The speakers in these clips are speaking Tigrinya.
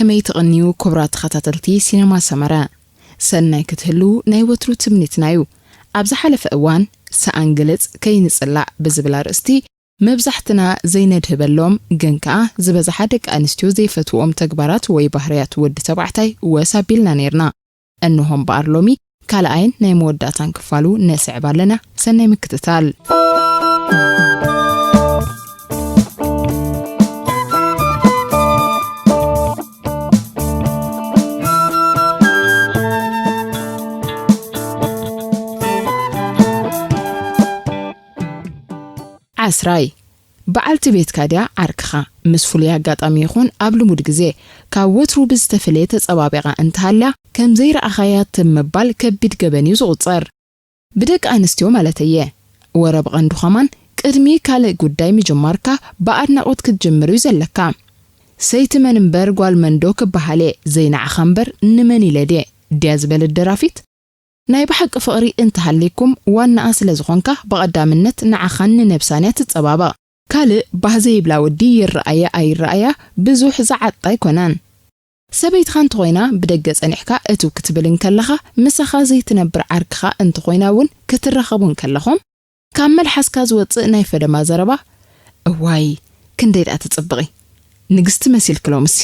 ከመይ ትቕንዩ ክቡራት ተኸታተልቲ ሲነማ ሰመረ? ሰናይ ክትህልዉ ናይ ወትሩ ትምኒትና እዩ። ኣብ ዝሓለፈ እዋን፣ ሰኣን ግለጽ ከይንጽላእ ብዝብል ኣርእስቲ፣ መብዛሕትና ዘይነድህበሎም ግን ከኣ ዝበዝሓ ደቂ ኣንስትዮ ዘይፈትውኦም ተግባራት ወይ ባህርያት ወዲ ተባዕታይ ወስ ኣቢልና ነይርና። እንሆ እምበኣር ሎሚ ካልኣይን ናይ መወዳእታን ክፋሉ ነስዕብ ኣለና። ሰናይ ምክትታል። ዓስራይ፣ በዓልቲ ቤትካ ድያ ዓርክኻ? ምስ ፍሉይ ኣጋጣሚ ይኹን ኣብ ልሙድ ግዜ፣ ካብ ወትሩ ብዝተፈለየ ተጸባቢቓ እንተሃልያ፣ ከም ዘይረኣኻያ ትም ምባል ከቢድ ገበን እዩ ዝቑጸር። ብደቂ ኣንስትዮ ማለተየ። ወረ ብቐንዱ ኸማን፣ ቅድሚ ካልእ ጉዳይ ምጅማርካ ብኣድናቖት ክትጅምር እዩ ዘለካ። ሰይቲ መን እምበር ጓል መንዶ ክበሃል እየ፣ ዘይንዓኻ እምበር ንመን ኢለ ድየ? ድያ ዝበለት ደራፊት? ናይ ብሓቂ ፍቕሪ እንተሃልይኩም ዋናኣ ስለ ዝኾንካ ብቐዳምነት ንዓኻን ንነብሳን እያ ትጸባበቕ። ካልእ ባህ ዘይብላ ወዲ ይረኣያ ኣይረኣያ ብዙሕ ዝዓጣ ኣይኮናን። ሰበይትኻ እንተኾይና ብደገ ጸኒሕካ እትው ክትብል እንከለኻ ምሳኻ ዘይትነብር ዓርክኻ እንተኾይና እውን ክትራኸቡ እንከለኹም ካብ መልሓስካ ዝወጽእ ናይ ፈለማ ዘረባ፣ "እዋይ፣ ክንደይ ደኣ ትጽብቒ፣ ንግስቲ መሲልኪ ሎምሲ"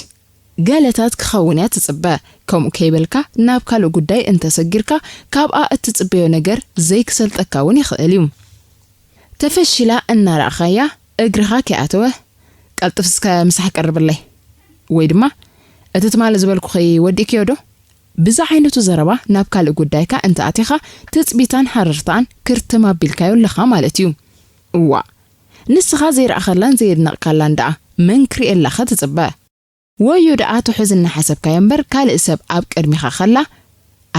ገለታት ክኸውን እያ ትጽበ። ከምኡ ከይበልካ ናብ ካልእ ጉዳይ እንተሰጊርካ ካብኣ እትጽበዮ ነገር ዘይክሰልጠካ እውን ይኽእል እዩ። ተፈሺላ እናረኣኻያ እግርኻ ከይኣተወ፣ "ቀልጥፍ እስከ ምሳሕ ቀርብለይ" ወይ ድማ "እቲ ትማሊ ዝበልኩኺ ወዲእክዮ ዶ?" ብዚ ዓይነቱ ዘረባ ናብ ካልእ ጉዳይካ እንተኣቲኻ ትጽቢታን ሃረርታን ክርትም ኣቢልካዮ ኣለኻ ማለት እዩ። እዋእ፣ ንስኻ ዘይረኣኸላን ዘየድነቕካላን ደኣ መን ክርእየላኸ ትጽበ? ወዮ ደኣ ትሑዝ እናሓሰብካዮ እምበር ካልእ ሰብ ኣብ ቅድሚኻ ኸላ፣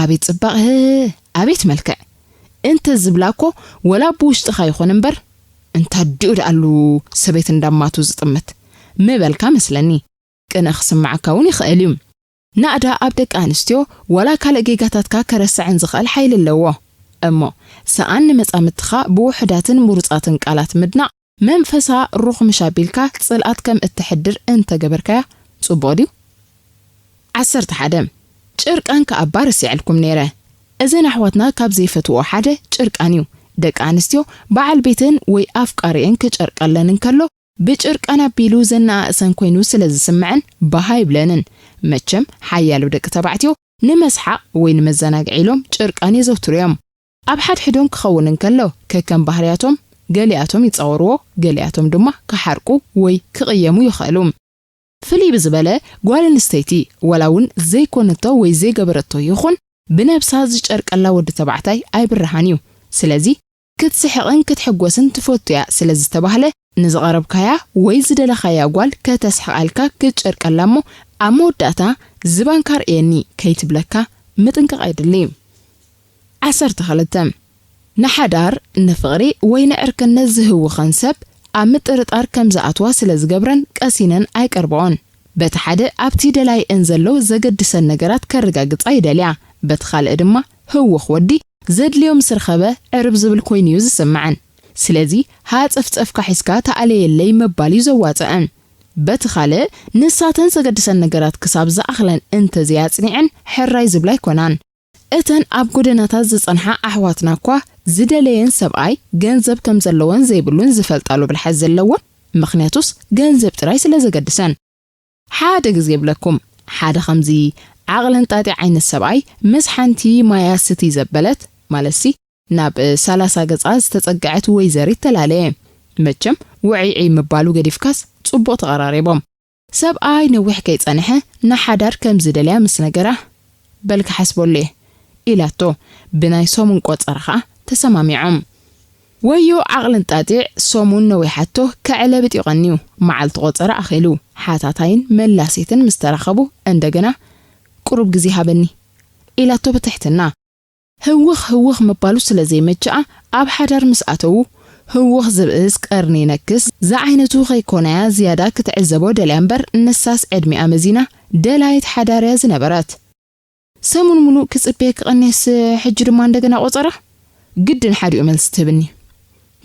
"ኣቤት ጽባቐ፣ ኣቤት መልክዕ" እንተ ዝብላ እኮ ወላ ብውሽጥኻ ይኹን እምበር፣ "እንታ ኣዲኡ ደኣሉ ሰበይቲ እንዳማቱ ዝጥምት" ምበልካ መስለኒ። ቅነ ክስምዓካ እውን ይኽእል እዩ። ናእዳ ኣብ ደቂ ኣንስትዮ ዋላ ካልእ ጌጋታትካ ከረስዐን ዝኽእል ሓይሊ ኣለዎ። እሞ ሰኣን ንመጻምድትኻ ብውሑዳትን ምሩጻትን ቃላት ምድናቕ መንፈሳ ሩኽ ምሽ ኣቢልካ ጽልኣት ከም እተሕድር እንተገበርካያ ጽቡቕ ድዩ? ዓሰርተ ሓደ፣ ጭርቃን ከኣ እባ ረሲዐልኩም ነይረ። እዘን ኣሕዋትና ካብ ዘይፈትውኦ ሓደ ጭርቃን እዩ። ደቂ ኣንስትዮ በዓል ቤተን ወይ ኣፍቃሪኤን ክጨርቀለን እንከሎ ብጭርቃን ኣቢሉ ዘነኣእሰን ኮይኑ ስለ ዝስምዐን ባህ ኣይብለንን። መቸም ሓያሎ ደቂ ተባዕትዮ ንመስሓቕ ወይ ንመዘናግዒ ኢሎም ጭርቃን የዘውትሩ እዮም። ኣብ ሓድሕዶም ክኸውን እንከሎ ከከም ባህርያቶም ገሊኣቶም ይጻወርዎ፣ ገሊኣቶም ድማ ክሓርቁ ወይ ክቕየሙ ይኽእሉ። ፍልይ ብዝበለ ጓል ኣንስተይቲ ዋላ እውን ዘይኮነቶ ወይ ዘይገበረቶ ይኹን ብነብሳ ዝጨርቀላ ወዲ ተባዕታይ ኣይብርሃን እዩ። ስለዚ ክትስሕቕን ክትሕጎስን ትፈቱ እያ ስለ ዝተባህለ ንዝቐረብካያ ወይ ዝደለኻያ ጓል ከተስሕቓልካ ክትጨርቀላ እሞ ኣብ መወዳእታ ዝባንካ ርእየኒ ከይትብለካ ምጥንቃቕ የድሊ። ዓሰርተ ክልተ፣ ንሓዳር፣ ንፍቕሪ ወይ ንዕርክነት ዝህውኸን ሰብ ኣብ ምጥርጣር ከም ዝኣትዋ ስለ ዝገብረን ቀሲነን ኣይቀርብኦን። በቲ ሓደ ኣብቲ ደላይአን ዘሎ ዘገድሰን ነገራት ከረጋግጻ ይደልያ፣ በቲ ካልእ ድማ ህውኽ ወዲ ዘድልዮ ምስ ረኸበ ዕርብ ዝብል ኮይኑ እዩ ዝስምዐን። ስለዚ ሃጸፍጸፍካ ሒዝካ ተኣለየለይ ምባል እዩ ዘዋጽአን። በቲ ካልእ ንሳተን ዘገድሰን ነገራት ክሳብ ዝኣኽለን እንተዘይኣጽኒዐን ሕራይ ዝብላ ኣይኮናን። እተን ኣብ ጎደናታት ዝጸንሓ ኣሕዋትና እኳ ዝደለየን ሰብኣይ ገንዘብ ከም ዘለዎን ዘይብሉን ዝፈልጣሉ ብልሓት ዘለወን፣ ምኽንያቱስ ገንዘብ ጥራይ ስለ ዘገድሰን። ሓደ ግዜ ይብለኩም፣ ሓደ ከምዚ ዓቕሊ እንጣጢዕ ዓይነት ሰብኣይ ምስ ሓንቲ ማያ ስቲ ዘበለት፣ ማለትሲ ናብ ሰላሳ ገጻ ዝተጸግዐት ወይዘሪት ተላለየ። መቸም ውዒዒ ምባሉ ገዲፍካስ ጽቡቕ ተቐራሪቦም። ሰብኣይ ነዊሕ ከይጸንሐ ንሓዳር ከም ዝደልያ ምስ ነገራ፣ "በል ክሓስበሉ እየ" ኢላቶ። ብናይ ሰሙን ቆጸራ ኸኣ ተሰማሚዖም። ወዮ ዓቕሊ እንጣጢዕ ሰሙን ነዊሓቶ ከዕለብጥ እዩ ቀንዩ። መዓልቲ ቆጸራ ኣኺሉ፣ ሓታታይን መላሲትን ምስ ተራኸቡ እንደገና፣ "ቁሩብ ግዜ ሃበኒ" ኢላቶ ብትሕትና። ህውኽ ህውኽ ምባሉ ስለ ዘይመችኣ፣ ኣብ ሓዳር ምስ ኣተዉ፣ ህውኽ ዝብእስ ቀርኒ ይነክስ ዝዓይነቱ ከይኮነያ ዝያዳ ክትዕዘቦ ደልያ እምበር፣ ንሳስ ዕድሚኣ መዚና ደላይት ሓዳር እያ ዝነበረት። ሰሙን ሙሉእ ክጽበየ ክቐንየስ፣ ሕጂ ድማ እንደገና ቆጸራ? ግድን ሓዲኡ መልሲ ትህብኒ።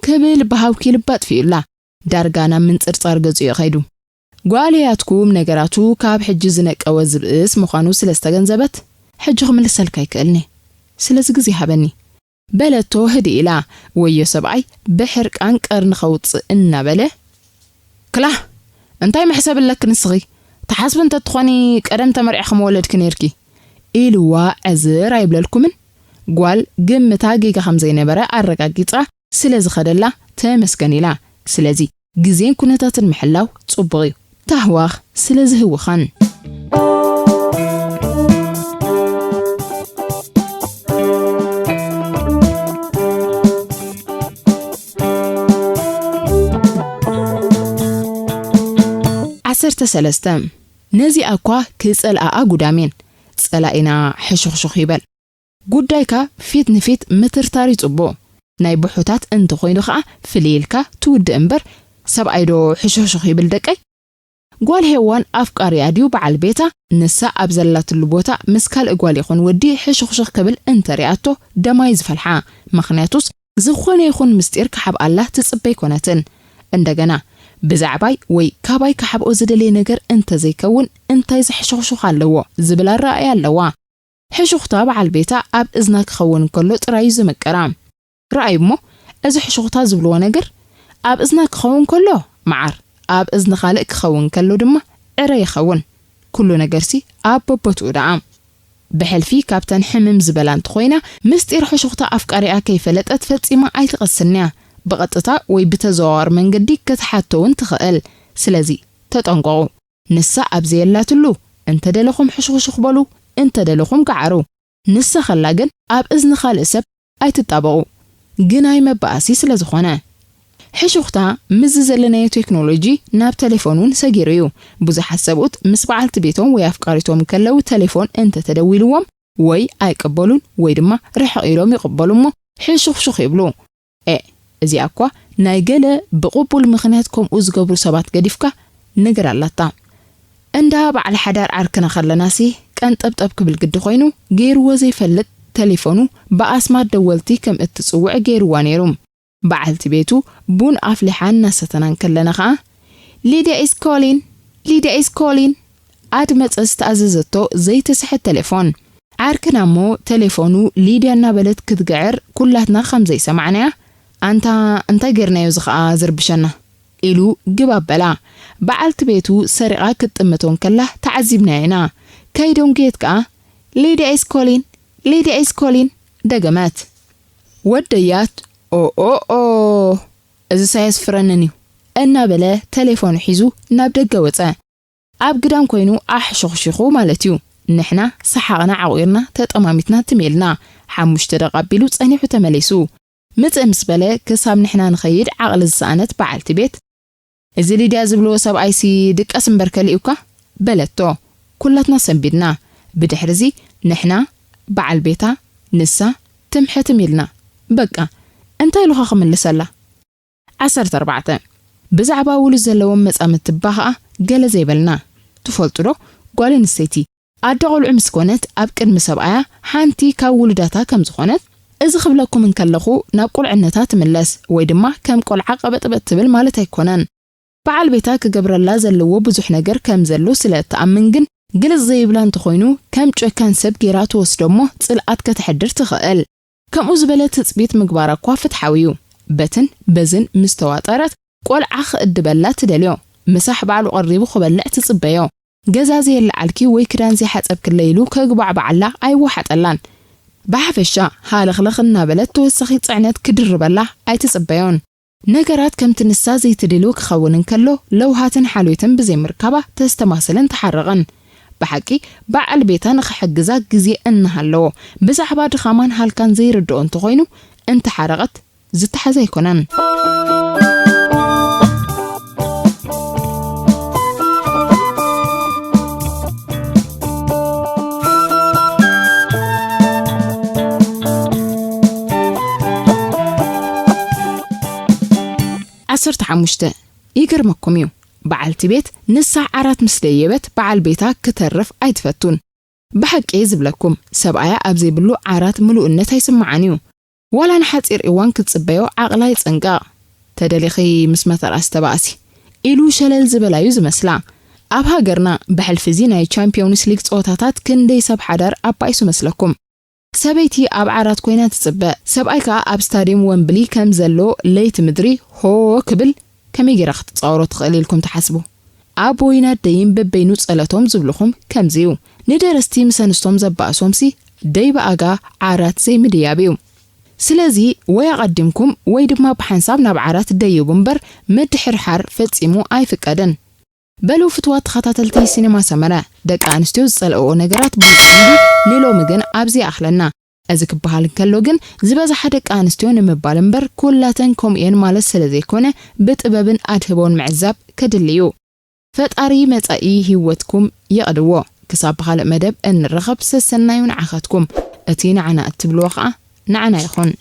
ክብል ብሃውኪ ልባ ኣጥፊኡላ። ዳርጋ ናብ ምንጽርጻር ገጹ እዩ ከይዱ። ጓለይ ኣትኩም ነገራቱ ካብ ሕጂ ዝነቀወ ዝብእስ ምዃኑ ስለ ዝተገንዘበት፣ "ሕጂ ክምልሰልካ ኣይክእልኒ። ስለዚ ግዜ ሃበኒ" በለቶ ህድእ ኢላ። ወዮ ሰብኣይ ብሕርቃን ቀርኒ ከውጽእ እናበለ፣ "ክላ፣ እንታይ መሕሰብ ኣለኪ ንስኺ? ትሓስቢ እንተትኾኒ ቀደም ተመርዒኺ ምወለድኪ ነይርኪ" ኢልዋ ዕዝር ኣይብለልኩምን። ጓል ግምታ ጌጋ ከም ዘይነበረ ኣረጋጊጻ ስለ ዝኸደላ ተመስገን ኢላ። ስለዚ ግዜን ኩነታትን ምሕላው ጽቡቕ እዩ። ታህዋኽ ስለ ዝህውኸን። ዓሰርተ ሰለስተ። ነዚኣ እኳ ክጸልኣኣ ጉዳሜን። ጸላኢና ሕሹኽሹኽ ይበል። ጉዳይካ ፊት ንፊት ምትርታር እዩ ጽቡቕ። ናይ ብሑታት እንተኾይኑ ኸኣ ፍልይ ኢልካ ትውድእ እምበር፣ "ሰብኣይ ዶ ሕሹኽሹኽ ይብል ደቀይ?" ጓል ሄዋን ኣፍቃሪኣ ድዩ በዓል ቤታ? ንሳ ኣብ ዘላትሉ ቦታ ምስ ካልእ ጓል ይኹን ወዲ ሕሹኽሹኽ ክብል እንተሪኣቶ ደማ እዩ ዝፈልሓ። ምኽንያቱስ ዝኾነ ይኹን ምስጢር ክሓብኣላ ትጽበ ኣይኮነትን። እንደገና፣ ብዛዕባይ ወይ ካባይ ክሓብኦ ዝደለየ ነገር እንተዘይከውን እንታይ ዘሕሹኽሹኽ ኣለዎ ዝብል ኣረኣእያ ኣለዋ። ሕሹኽታ በዓል ቤታ ኣብ እዝና ክኸውን ከሎ ጥራይ እዩ ዝምቅራ። ረኣዩ እሞ፣ እዚ ሕሹኽታ ዝብልዎ ነገር ኣብ እዝና ክኸውን ከሎ መዓር፣ ኣብ እዝኒ ካልእ ክኸውን ከሎ ድማ ዕረ ይኸውን። ኩሉ ነገርሲ ኣብ በቦትኡ ደኣ። ብሕልፊ ካብተን ሕምም ዝበላ እንተኾይና፣ ምስጢር ሕሹኽታ ኣፍቃሪኣ ከይፈለጠት ፈጺማ ኣይትቐስንያ። ብቐጥታ ወይ ብተዘዋዋሪ መንገዲ ክትሓቶ እውን ትኽእል። ስለዚ ተጠንቀቑ። ንሳ ኣብ ዘየላትሉ፣ እንተ ደለኹም ሕሹኽሹኽ በሉ፣ እንተ ደለኹም ገዓሩ። ንሳ ኸላ ግን ኣብ እዝኒ ካልእ ሰብ ኣይትጣበቑ። ግናይ መባኣሲ ስለ ዝኾነ። ሕሹኽታ ምስዚ ዘለናዮ ቴክኖሎጂ ናብ ተሌፎን እውን ሰጊሩ እዩ። ብዙሓት ሰብኡት ምስ በዓልቲ ቤቶም ወይ ኣፍቃሪቶም ከለዉ ተሌፎን እንተ ተደዊልዎም ወይ ኣይቅበሉን ወይ ድማ ርሕቕ ኢሎም ይቕበሉ እሞ ሕሹኽሹኽ ይብሉ። ኤ፣ እዚኣ እኳ ናይ ገለ ብቕቡል ምኽንያት ከምኡ ዝገብሩ ሰባት ገዲፍካ ነገር ኣላታ። እንዳ በዓል ሓዳር ዓርክና ከለናሲ ቀንጠብጠብ ክብል ግዲ ኮይኑ፣ ገይርዎ ዘይፈልጥ ተሌፎኑ ብኣስማት ደወልቲ ከም እትጽውዕ ገይርዋ ነይሩ። በዓልቲ ቤቱ ቡን ኣፍሊሓ እናሰተና እንከለና ኸኣ፣ "ሊድያ is calling፣ ሊድያ is calling" ኣድመጸ ዝተኣዘዘቶ ዘይትስሕት ተሌፎን። ዓርክና እሞ ተሌፎኑ ሊድያ እናበለት ክትግዕር ኩላትና ከም ዘይሰማዕናያ፣ "ኣንታ እንታይ ጌርናዮ እዚ ኸኣ ዝርብሸና?" ኢሉ ግብ ኣበላ። በዓልቲ ቤቱ ሰሪቓ ክትጥምቶ እንከላ ተዓዚብናያ ኢና። ከይደንጉየት ከኣ፣ "ሊድያ is calling፣ ሊድያ is calling" ደገመት። ወደያት፣ "ኦ ኦ ኦ፣ እዚ ሳየስፍረንን እዩ" እናበለ ተሌፎኑ ሒዙ ናብ ደገ ወጸ። ኣብ ግዳም ኮይኑ ኣሕሹኽሺኹ ማለት እዩ። ንሕና ሰሓቕና ዓቑርና ተጠማሚትና ትም ኢልና። ሓሙሽተ ደቓ ኣቢሉ ጸኒሑ ተመሊሱ። ምጽእ ምስ በለ ክሳብ ንሕና ንኸይድ ዓቕሊ ዝሰኣነት በዓልቲ ቤት፣ "እዚ ሊድያ ዝብልዎ ሰብኣይሲ ድቀስ እምበር ከሊኡካ?" በለቶ። ኩላትና ሰንቢድና። ብድሕሪዚ ንሕና፣ በዓል ቤታ፣ ንሳ፣ ትም ሕትም ኢልና። በቃ፣ እንታይ ኢሉኻ ክምልሰላ? ዓሰርተ ኣርባዕተ። ብዛዕባ ውሉድ ዘለዎም መጻምድቲ እባ ኸኣ ገለ ዘይበልና። ትፈልጡ ዶ፣ ጓል ኣንስተይቲ ኣደ ቖልዑ ምስ ኮነት ኣብ ቅድሚ ሰብኣያ ሓንቲ ካብ ውሉዳታ ከም ዝኾነት፣ እዚ ክብለኩም እንከለኹ ናብ ቁልዕነታ ትምለስ ወይ ድማ ከም ቆልዓ ቀበጥበጥ ትብል ማለት ኣይኮነን። በዓል ቤታ ክገብረላ ዘለዎ ብዙሕ ነገር ከም ዘሎ ስለ እትኣምን ግን፣ ግልጽ ዘይብላ እንተኾይኑ ከም ጨካን ሰብ ጌራ ትወስዶ እሞ ጽልኣት ከተሕድር ትኽእል። ከምኡ ዝበለ ትጽቢት ምግባራ እኳ ፍትሓዊ እዩ። በትን በዝን ምስ ተዋጠረት፣ ቆልዓ ክእድበላ ትደልዮ። ምሳሕ ባዕሉ ቀሪቡ ክበልዕ ትጽበዮ። ገዛ ዘየለዓልኪ ወይ ክዳን ዘይሓጸብክለይ ኢሉ ከግባዕባዓላ ኣይወሓጠላን። ብሓፈሻ ሃለኽለኽ እናበለት ተወሳኺ ጽዕነት ክድርበላ ኣይትጽበዮን። ነገራት ከምቲ ንሳ ዘይትደልዮ ክኸውን እንከሎ፣ ለውሃትን ሓልዮትን ብዘይምርካባ ተስተማስልን ትሓርቕን። ብሓቂ፣ በዓል ቤታ ንኽሕግዛ ግዜ እናሃለዎ፣ ብዛዕባ ድኻማን ሃልካን ዘይርድኦ እንተኾይኑ፣ እንተሓረቐት ዝተሓዘ ኣይኮነን። ዓሰርተ ሓሙሽተ። ይገርመኩም እዩ፣ በዓልቲ ቤት ንሳ ዓራት ምስ ደየበት በዓል ቤታ ክተርፍ ኣይትፈቱን። ብሓቂ እየ ዝብለኩም፣ ሰብኣያ ኣብ ዘይብሉ ዓራት ምሉእነት ኣይስምዓን እዩ። ዋላ ንሓጺር እዋን ክትጽበዮ ዓቕላ ይጽንቀቕ። "ተደሊኺ ምስ መተርኣስ ተባእሲ" ኢሉ ሸለል ዝበላ እዩ ዝመስላ። ኣብ ሃገርና ብሕልፊ እዚ ናይ ቻምፒዮንስ ሊግ ጸወታታት ክንደይ ሰብ ሓዳር ኣባኢሱ መስለኩም? ሰበይቲ ኣብ ዓራት ኮይና ትጽበ፣ ሰብኣይ ከኣ ኣብ ስታድየም ወምብሊ ከም ዘሎ ለይቲ ምድሪ ሆ ክብል ከመይ ጌራ ክትጻወሮ ትኽእል ኢልኩም ትሓስቡ? ኣቦይን ኣደይን በበይኑ ጸለቶም ዝብልኹም ከምዚ እዩ። ንደረስቲ ምስ ኣንስቶም ዘባእሶምሲ ደይ ብኣጋ ዓራት ዘይምድያብ እዩ። ስለዚ ወይ ኣቐዲምኩም ወይ ድማ ብሓንሳብ ናብ ዓራት ደይቡ እምበር ምድሕርሓር ፈጺሙ ኣይፍቀድን። በሉ ፍትዋት ተኸታተልቲ ሲኔማ ሰመረ፣ ደቂ ኣንስትዮ ዝጸልእኦ ነገራት ብሉጽ እንዲ ንሎሚ ግን ኣብዚ ይኣኽለና። እዚ ክበሃል እንከሎ ግን ዝበዝሓ ደቂ ኣንስትዮ ንምባል እምበር ኩላተን ከምኡ እየን ማለት ስለ ዘይኮነ ብጥበብን ኣድህቦን ምዕዛብ ከድሊ እዩ። ፈጣሪ መጻኢ ህይወትኩም ይቕድዎ። ክሳብ ብኻልእ መደብ እንረኸብ ሰሰናዩ ንዓኻትኩም። እቲ ንዓና እትብልዎ ኸኣ ንዓና ይኹን።